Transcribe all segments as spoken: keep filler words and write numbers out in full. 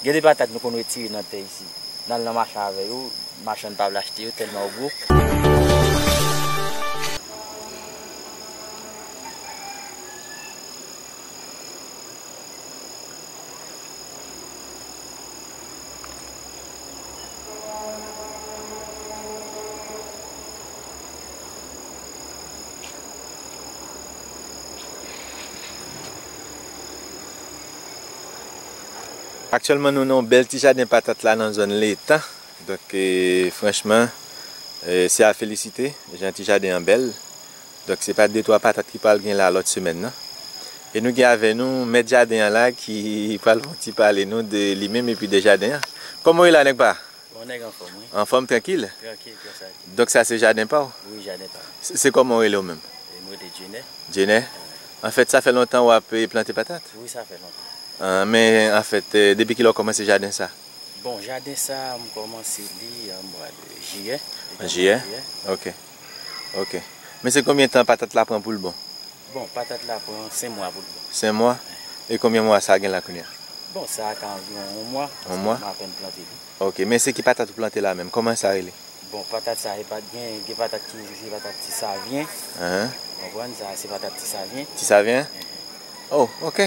Gen de patat nou konn retire nan tè isi. N al nan mache avè yo, machann pa vle achte yo tèlman yo gwo. Aktyèlman, nou nan yon bèl ti jaden patat la nan zòn Letan. Donk, e, franchman, e, se a felisite, jan ti jaden an bèl. Donk, se pa de twa patat ki pral gen la lòt semèn nan. E nou gen avè nou mèt jaden an la ki pral fè yon ti pale nou de li menm epi de jaden an. Kòman w ye la, nèg pa? Bon, nèg anfòm, wi. Anfòm, trankil? Trankil, trè trankil. Donk, sa se jaden pa w? Wi, jaden pa m. Se, se kòman w rele w menm? E, mwen rele Djenè. Djenè? Anfèt, sa fè lontan w ap, e, plante patat? Wi, sa fè lontan. Ah, men, anfèt, e, depi kilè w kòmanse jaden sa? Bon, jaden sa, m kòmanse li an mwa de jiyè. An jiyè? Jiyè. Ok. Ok. Men se konbyen tan patat la pran pou l bon? Bon, patat la pran senk mwa pou l bon. Senk mwa? E konbyen mwa sa gen la kounye a? Bon, sa ka anviwon yon mwa, paske m apèn plante li. Ok, men se ki patat ou plante la menm? Kòman sa rele? Bon, patat sa, e pa t gen, gen patat ki, se patat ti savyen. Ahan. Ou konprann? Sa, se patat ti savyen. Ti savyen? Enhen. Oh, ok.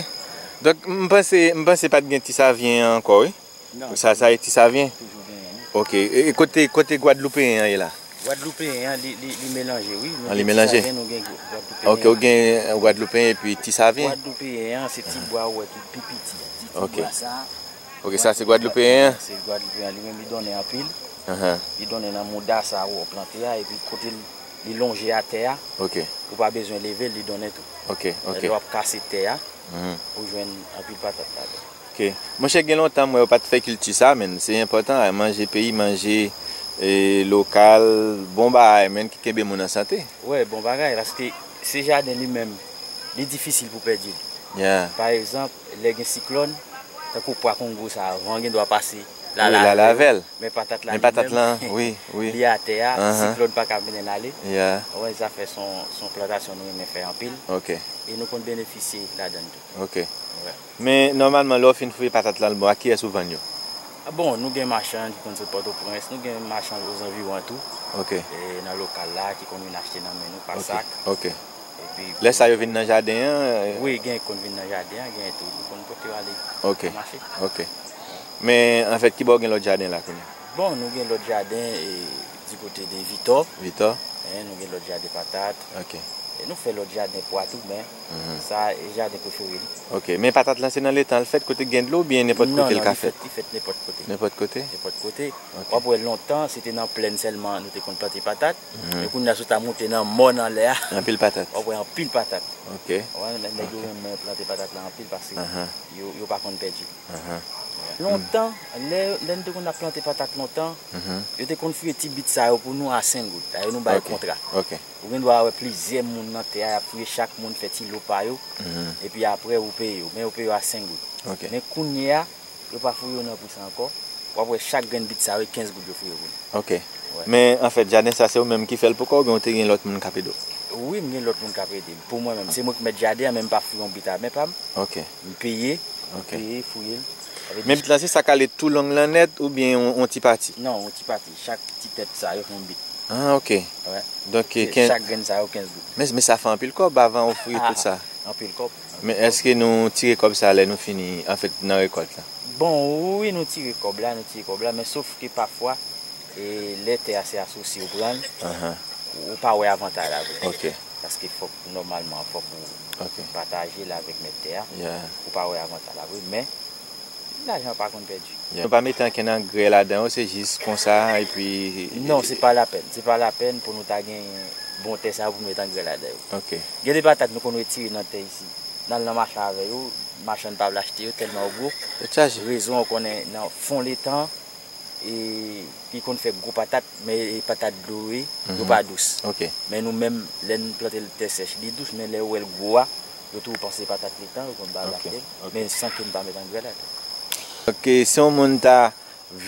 Donk, m panse, m panse pa t gen ti savyen an ankò, wi. Non. Sa, sa e ti savyen? Toujou genyen, wi. Ok. E, e kote, kote gwadloupeyen an ye la? Gwadloupeyen an, li, li, li melanje, wi. Nou gen ti savyen, nou gen gwadloupeyen. Ok, ou gen, e, gwadloupeyen epi ti savyen? Gwadloupeyen an, se ti bwa ou wè ki pi piti a. Ti, ti bwa sa. Ok, sa se gwadloupeyen an? Se gwadloupeyen an, li menm li donnen anpil. Ahan. Li donnen nan mouda sa ou plante a, epi kote l, li lonje atè a. Ok. Ou pa bezwen leve l, li donnen tou. Ok, ok. Lè w ap kase tè a, ou jwenn anpil patat ladan. Ok. Monchè, gen lontan m wè yo pa t fè kilti sa, men se enpòtan, manje peyi, manje, e, lokal, bon bagay, men ki kenbe moun an sante. Wi, bon bagay, paske se jaden li menm, li difisil pou pèdi l. Yeah. Pa egzanp, lè gen siklòn, tankou pwa kongo sa, van gen dwa pase la, wi, la avè l. Men patat la, men li patat menm, lan, wi, wi, li atè a, ahan, siklòn pa ka mennen l ale. Yeah. Ou wè, sa fè se yon, se yon plantasyon nou renmen fè anpil. Ok. E nou konn benefisye ladan l tou. Ok. Wi. Men, nòmalman, lè w fin fouye patat lan, bon, a kiyès ou vann yo? Ah, bon, nou gen machann ki konn sot Pòtoprens, nou gen machann ozanviwon an tou. Ok. E nan lokal la, ki konn vin achte nan men nou pa sak. Ok. Epi lè sa yo vin nan jaden an, e? Wi, gen ki konn vin nan jaden an, gen tou, nou konn pote yo ale nan mache. Ok. Men, anfèt, ki bò w gen lòt jaden la kounye a? Bon, nou gen lòt jaden, e, di kote de Vitò. Vitò? E, nou gen lòt jaden patat. Ok. E nou fè lòt jaden pwa tou, men sa, e jaden prefere li. Ok, men patat lan se nan letan l fèt, kote gen dlo, oubyen nenpòt kote l ka fèt? Non, non, li fèt, li fèt nenpòt kote. Nenpòt kote? Nenpòt kote. Ok. W ap wè lontan, se te nan plèn sèlman nou te konn plante patat. Mhm. Men kounye a, si w ta moute nan mòn anlè a, anpil patat. W ap wè anpil patat. Ok. Ou wè, nèg yo renmen plante patat la anpil paske yo, yo pa konn pèdi. Ahan. Lontan, lè, lè n te konn ap plante patat lontan, yo te konn fouye ti bit sa yo pou nou a senk goud. Dayè, nou bay kontra. Ok. Ou gen dwa wè plizyè moun nan tè a, y ap fouye, chak moun fè ti lo pa yo, epi apre, ou peye yo. Men yo peye yo a senk goud. Ok. Men kounye a, yo pa fouye yo nan pri sa ankò. W ap wè chak grenn bit sa yo, e kenz goud yo fouye pou nou. Ok. Wi. Men, anfèt, jaden sa, se ou menm ki fè l pou kò w, oubyen ou te gen lòt moun k ap ede w? Wi, m gen lòt moun k ap ede m. Pou mwen menm, se mwen ki mèt jaden an, men m pa fouye yon bit a men pa m. Ok. M peye, m peye, fouye l. Sa vle di... Men bit la, se sa k ale tou long lan nèt, oubyen yon, yon ti pati? Non, yon ti pati. Chak ti tèt sa yo fè yon bit. Ah, ok. Wi. Donk, e, chak grenn sa yo kenz goud. Men, men sa fè anpil kòb avan ou fouye tout sa. Anpil kòb. Men èske nou tire kòb sa lè nou fini, anfèt, nan rekòlt la? Bon, wi, nou tire kòb la, nou tire kòb la, men sof ke pafwa, e, lè tè a se asosye ou pran l, ou pa wè avantaj la vre. Ok. Paske fòk, nòmalman, fòk ou pataje l avèk mèt tè a. Yeah. Ou pa wè avantaj la vre, men lajan pa konn pèdi. Yeah. Nou pa mete ankenn angrè ladan yo, se jis konsa, epi... Non, se pa lapèn. Se pa lapèn pou nou ta gen bon tè sa pou nou mete angrè ladan yo. Ok. Gen de patat nou konn retire nan tè isi. N al nan mache avè yo, machann pa vle achte yo tèlman yo gwo. Yo chaje. Rezon ou konnen nan fon letan, e, ki konn fè gwo patat, men, e, patat dlo yo ye, yo pa dous. Ok. Men nou menm, lè n plante l tè sèch, li dous, men lè ou wè l gwo a, yo toujou panse patat letan, yo konn pa vle achte l, men san ke n pa met angrè ladan. Ok, si yon moun ta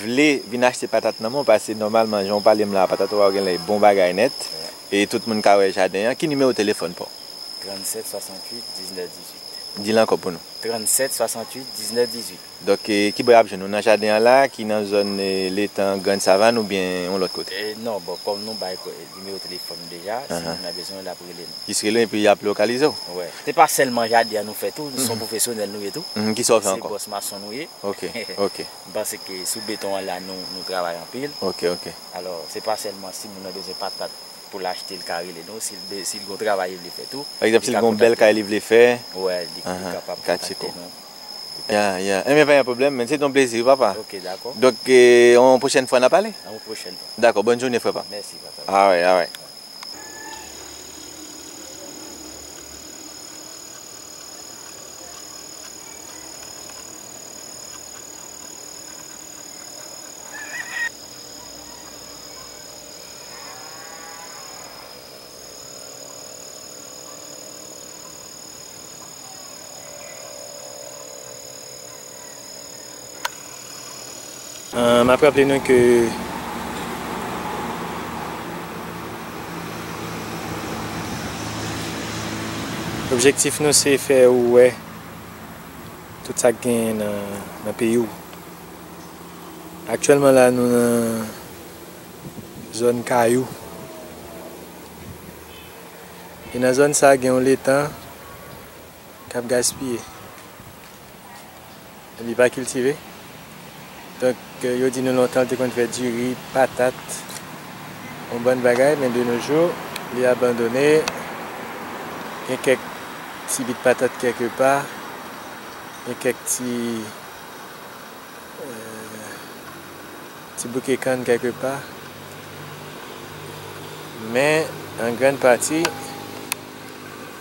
vle vin achte patat nan men w, paske nòmalman, jan w pale m la, patat ou a genlè bon bagay nèt, e tout moun ka wè jaden an, ki nimewo telefòn pa w? Trannsèt, swasanntuit, diznèf, dizuit. Di l ankò pou nou. Trannsèt swasantuit diznèf dizuit. Donk, e, ki bò y ap jwenn nou? Nan jaden an la, ki nan zòn, e, letan Grann Savann oubyen yon lòt kote? E, non, bon, kòm nou bay ko-, nimewo telefòn nou deja, si moun nan bezwen, l ap rele nou. Jis rele epi y ap lokalize w. Wè. Se pa sèlman jaden an nou fè tou, nou se yon pwofesyonèl nou ye tou. Mhm, ki sa w fè ankò? Se bòs mason nou ye. Ok, ok. M panse ke sou beton an la, nou, nou travay anpil. Ok, ok. Alò, se pa sèlman si moun nan bezwen patat pou l achte, l ka rele nou. Si l be-, si l gen yon travay li vle fè tou, pa egzanp, si l gen yon bèl kay li vle fè. Wè, li, li kapab kontakte nou. Ya, ya. Enben, pa gen pwoblèm, men se te yon plezi, papa. Ok, dakò. Donk, e, yon pwochèn fwa n a pale? Yon pwochèn fwa. Dakò, bòn jounen, frè pa m. Mèsi, papa. Alright, alright. Ah, m ap raple nou ke objektif nou se fè ou wè tout sa k genyen nan, nan peyi w. Aktyèlman la, nou nan zòn Kayou. E nan zòn sa, gen yon letan k ap gaspiye. Li pa kiltive. Donk, yo di nou lontan, l te konn fè diri, patat, yon bann bagay, men de nos jours, li abandone. Gen kèk ti bit patat kèk pa, gen kèk ti, euh, ti bouke kann kèk pa. Men, an grann pati,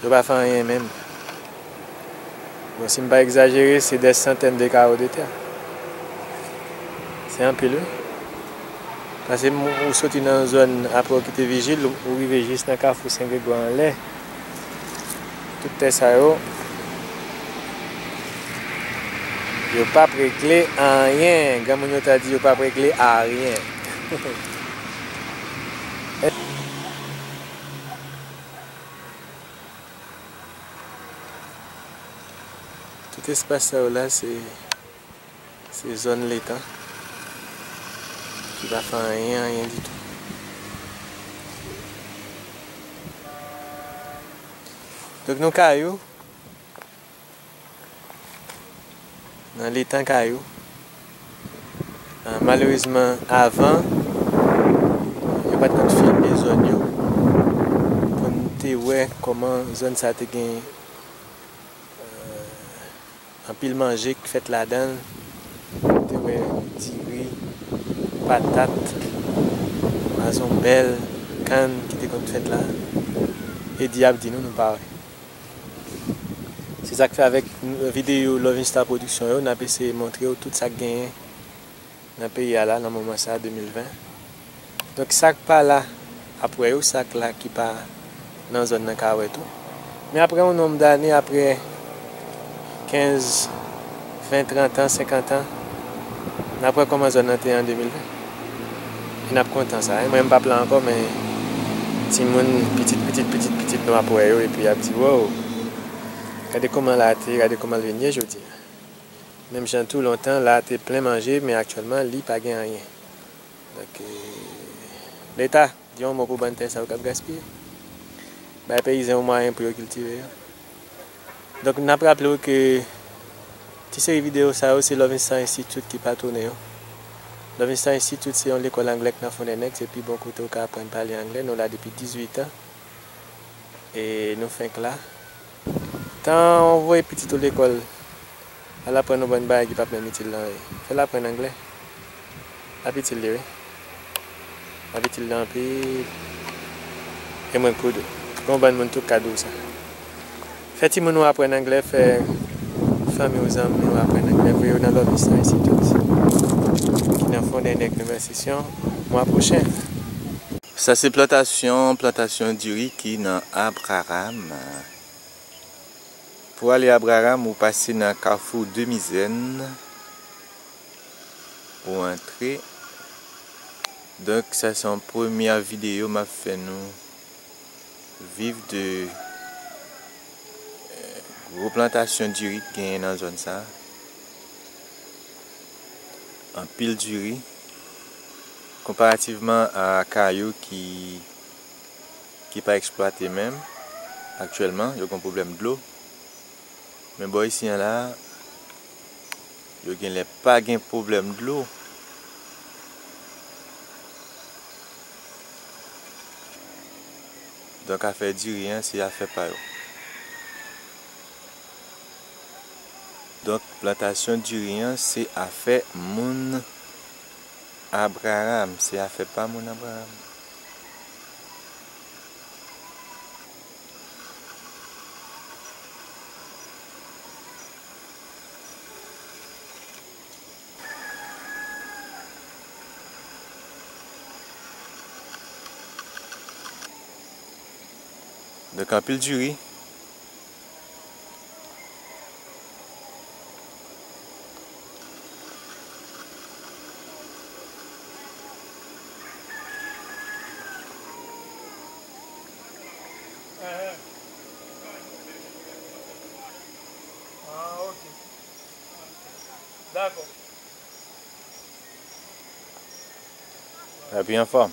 yo pa fè anyen menm. Bon, si m pa egzajere, se dè santèn de kawo de tè. Se anpil, wi. Paske m, ou soti nan yon zòn, apre w kite Vijil, ou rive jis nan kafou Sen Gregwa anlè. Tout tè sa yo, yo p ap regle anyen. Granmoun yo ta di yo p ap regle aryen. Tout espas sa yo la, se, se zòn letan ki pa fè anyen, anyen ditou. Donk, nou Kayou, nan letan Kayou. Ah, malerezman, avan, yo pa t konn filme zòn yo pou n te wè kòman zòn sa te gen, euh, anpil manje k fèt ladan l. Ou te wè diri, patat, mazonbèl, kann ki te konn fèt la. E di ap di nou, nou pa wè. Se sa k fè avèk videyo Loving Star Production yo, n ap eseye montre w tout sa k genyen nan peyi a la, nan moman sa a, de mil ven. Donk, sa k pa la ap wè yo, sa k la ki pa nan zòn nan ka wè tou. Men apre yon nonb dane, apre kenz, ven, trant an, senkant an, n ap wè kòman zòn nan te ye an de mil ven. E n ap kontan sa, wi. Mwen, m p ap la ankò, men timoun, pitit, pitit, pitit, pitit nou ap wè yo, epi y ap di, "Wow! Gade kòman la te ye, gade kòman l vin ye jodi a." Menm jan tou, lontan, la te plen manje, men aktyèlman, li pa gen anyen. Donk, eh, Leta, di yon mo pou bann tè sa yo k ap gaspiye. Bay peyizan yo mwayen pou yo kiltive yo. Donk, n ap raple w ke ti seri videyo sa yo, se Loving Star Institute ki patwone yo. Loving Star Institute se yon lekòl anglè k nan Fondènèg, se pi bon kote w ka aprann pale anglè. Nou la depi dizuit an. E nou fenk la. Tan w voye pitit ou lekòl, al aprann yon bann bagay ki p ap menm itil l anyen. Fè l aprann anglè. L ap itil li, wi. L ap itil li anpil. E mwen kou, gen yon bann moun tou k ka di w sa. Fè timoun ou aprann anglè, fè fanmi w, zanmi w aprann anglè, voye yo nan Loving Star Institute, ki nan Fondènèg, Nouvèl Sesyon, mwa pwochen. Sa se plantasyon, plantasyon diri ki nan Abraham. Pou ale Abraham, ou pase nan kafou Demizèn, ou antre. Donk, sa se yon premyè videyo m ap fè nou viv de, Gwo plantasyon diri k genyen nan zòn sa a. Anpil diri, konparativman a kay yo ki, ki pa eksplwate menm, aktyèlman, yo gen pwoblèm dlo. Men bò isi an la, yo genlè pa gen pwoblèm dlo. Donk, afè diri an, se afè pa yo. Donk, plantasyon diri an, se afè moun Abraram, se afè pa moun Abraram. Donk, anpil diri. Ah, ok. Dakò. Epi anfòm.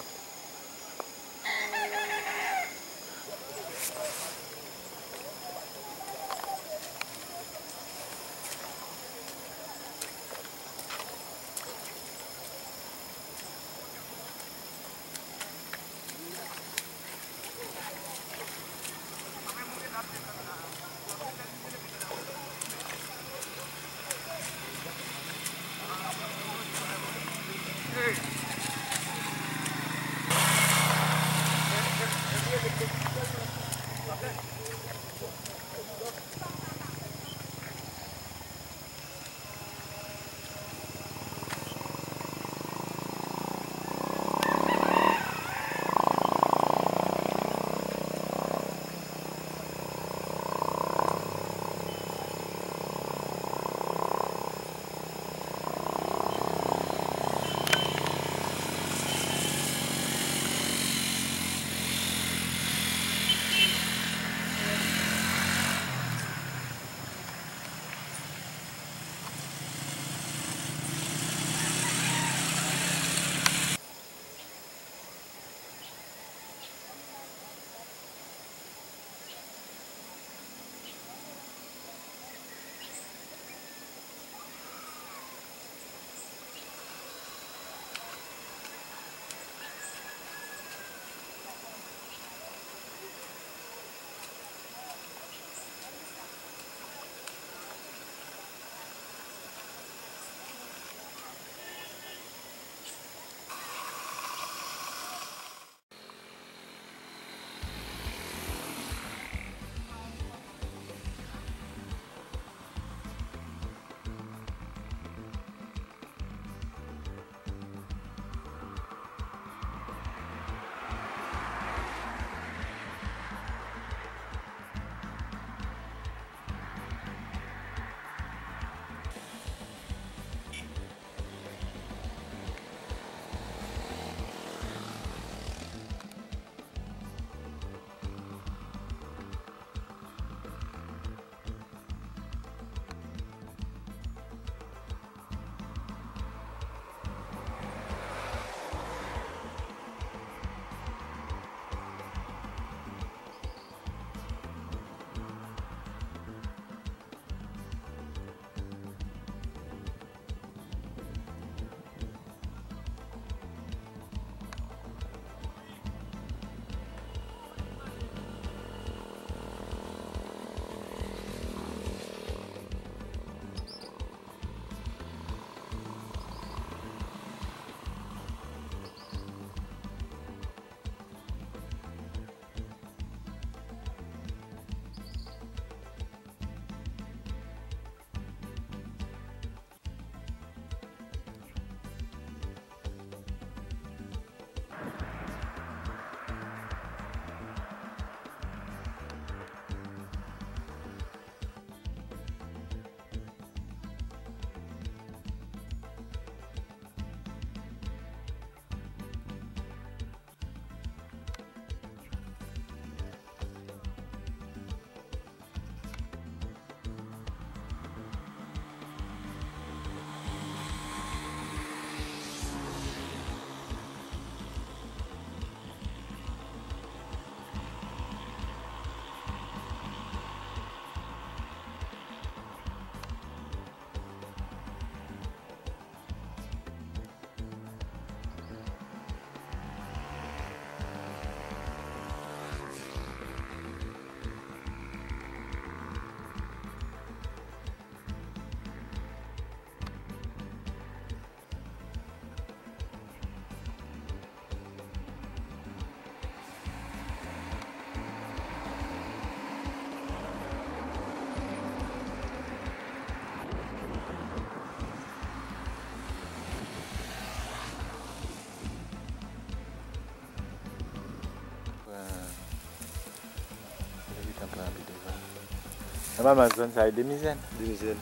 Nòmalman, zòn sa yo, Demizèn. Demizèn.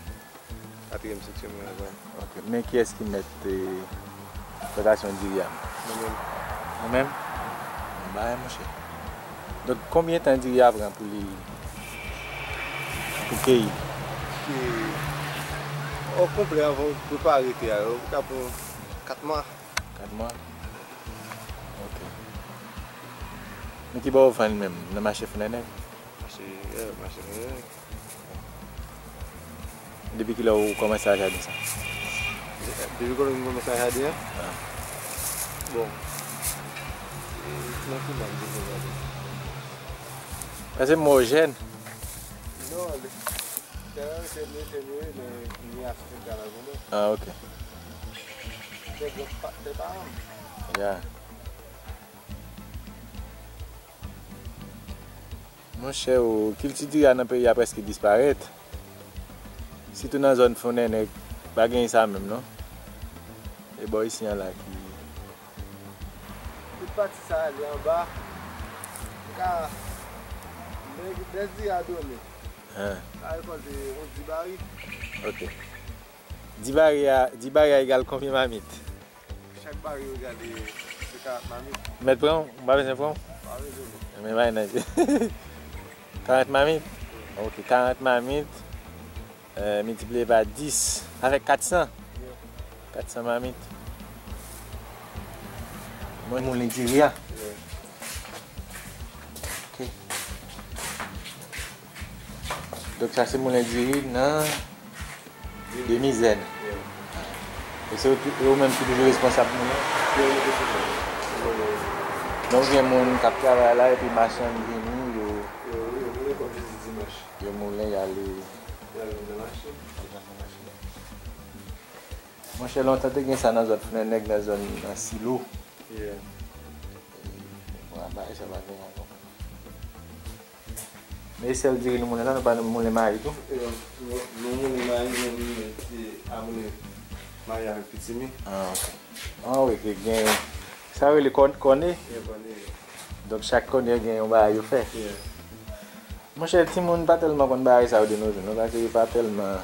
Katriyèm seksyon mwen aprann. Ok. Men kiyès ki mèt, eh, plantasyon diri a? Mwen menm. Ou menm? Bon bagay, monchè. Donk, konbyen tan diri a pran pou li, pou keyi? Ki, o konplè, avan w prepare tè a, yo ka pran kat mwa. Kat mwa? Ok. Men ki bò w vann menm? Nan mache Fonnènèg? Mache, yeah, mache Fonnènèg. Depi kilè ou kòmanse ak jaden sa? Depi kilè m kòmanse ak jaden an? Ah. Bon. E, nan kouman m te fè jaden? Paske m wè w jèn. Non, lè, tè a se mwen te louwe, men m gen asistè travay pou mwen. Ah, ok. Tè gran pa, tè paran m. Ya. Monchè, o, kilti diri a nan peyi a prèske disparèt. Sitou nan zòn Fonnènèg, pa gen sa menm, non. E bò isi an la ki... Tout pati sa a, li anba. Ou ka, lè, lè diri a donnen, hein, ou ka rekòlte yon dibari. Ok. Dibari a, dibari a egal konbyen mamit? Chak bari yo gade se karant mamit. Mèt pran w? M pa bezwen pran w? Pa bezwen non. Men bay nan je. Karant mamit? Ok, karant mamit, eh, miltipliye pa dis, sa fè kat san. Yeah. Kat san mamit. Mwen moulen diri a. Yeah. Ok. Donk sa se moulen diri nan Demizèn. E se ou tou, e ou menm ki toujou responsab moulen? Donk gen moun k ap travay la epi machann vini, yo, yo moulen, y ale. Monchè, lontan te gen sa nan zòn Fnennèg, nan zòn nan Silo. Yeah. Bon, bagay sa pa gen ankò. Men e sèl diri nou moulen la, nou pa moulen mayi tou? E, nou, nou moulen mayi, nou moulen, e, a moulen mayi avèk pitimi. Ah, ok. Ah, wi, ke gen, sa yo rele kòn-, kòne? Yeah, kòne. Donk, chak kòne gen yon bagay yo fè. Yeah. Monchè, timoun pa tèlman konn bagay sa yo de nos jours, non, paske yo pa tèlman,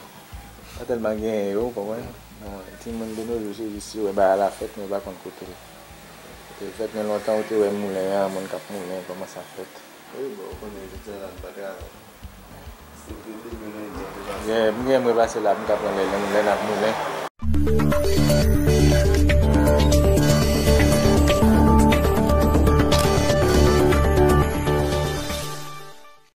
pa tèlman genyen yo, ou konprann? Bon, timoun de nos jours, se jis yo wè bagay la fèt, men yo pa konn kote, kote l fèt. Men lontan, ou te wè moulen an, moun k ap moulen, kòman sa fèt. Wi, bon, ou konnen, jodi a la, nou pa travay. Se te demen nan yon tan te pase. Yeah, m gen mwen pase la, m ka pran lè, lè, lè n ap moulen.